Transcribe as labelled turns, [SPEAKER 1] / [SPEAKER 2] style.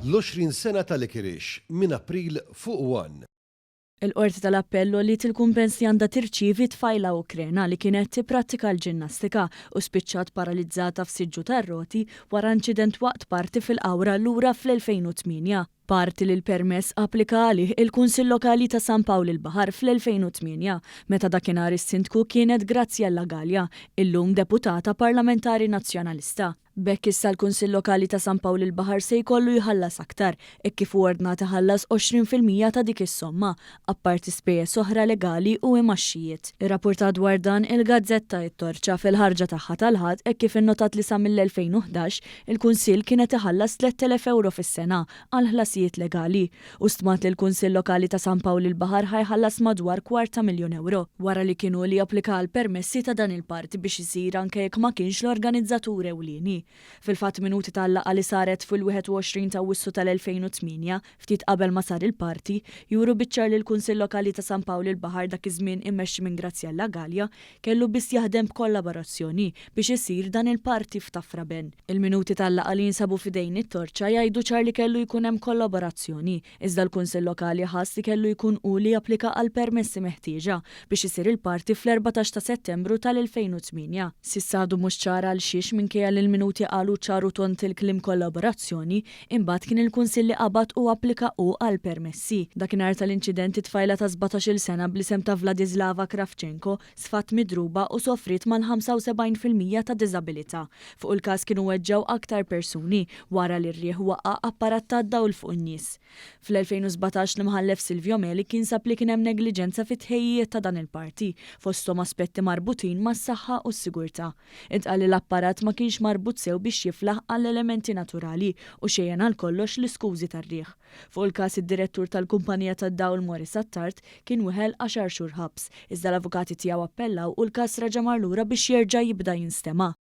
[SPEAKER 1] L-20 sena ta' Licorice minn April fuq One.
[SPEAKER 2] Il-Qorti tal-Appell għolliet il-kumpens li għandha tirċievi tfajla Ukrena li kienet tipprattika l-ġinnastika u spiċċat paralizzata f'siġġu tar-roti wara inċident waqt party fil-Qawra lura fl-2008. Party li l-permess applika għalih il-Kunsill Lokali ta' San Pawl il-Baħar fl-2008 meta dakinhar is-Sindku kienet Graziella Galea, illum Deputata Parlamentari Nazzjonalista. B'hekk issa l-Kunsill Lokali ta' San Pawl il-Baħar se jkollu jħallas aktar, hekk kif hu ordnat iħallas 20% ta' dik is-somma, apparti spejjeż oħra legali u imgħaxxijiet. Irrappurtat dwar dan il-gazzetta It-Torċa fil-ħarġa tagħha tal-Ħadd hekk kif innotat li sa mill-2011 il-Kunsill kien qed iħallas 3,000 ewro fis-sena għal ħlasijiet legali u stmat li l-Kunsill Lokali ta' San Pawl il-Baħar ħa jħallas madwar kwart ta' miljun ewro wara li kien hu li applika għall-permessi ta' dan il-party biex isir anke jekk ma kienx l-organizzatur ewlieni. Fil-fatt minuti tal-laqgħa li saret fil-21 ta' Awwissu tal-2008, ftit qabel ma sar il-party, juru biċ-ċar li l-Kunsill Lokali ta' San Pawl il-Baħar dak iż-żmien immexxi minn Graziella Galea kellu biss jaħdem b'kollaborazzjoni biex isir dan il-party f'Tafraben. Il-minuti tal-laqgħa li jinsabu f'idejn it-Torċa jgħidu ċar li kellu jkun hemm kollaborazzjoni, iżda l-Kunsill Lokali ħass li kellu jkun hu li japplika għall-permessi meħtieġa biex isir il-party fl-14 ta' Settembru tal-2008. S'issa għadu mhux ċar għalxiex minkejja li l-minuti qalu ċar u tond il-kliem kollaborazzjoni, imbagħad kien il-Kunsill li qabad u applika hu għall-permessi. Dakinhar tal-inċident it-tfajla ta' 17-il sena bl-isem ta' Vladislava Kravchenko sfat midruba u sofriet mal-75% ta' diżabilità. Fuq il-każ kienu weġġgħu aktar persuni wara li r-riħ waqqa' apparat tad-dawl fuq in-nies. Fl-2017 l-Imħallef Silvio Meli kien sab li kien hemm negliġenza fit-tħejjijiet ta' dan il-party, fosthom aspetti marbutin mas-saħħa u s-sigurtà. Intqal li l-apparat ma kienx marbut sew biex jiflaħ għall-elementi naturali u xejjen għal kollox l-iskużi tar-riħ. Fuq il-każ id-direttur tal-kumpanija tad-dawl Maurice Attard kien weħel għaxar xhur ħabs, iżda l-avukati tiegħu appellaw u l-każ reġa' mar lura biex jerġa' jibda jinstema'.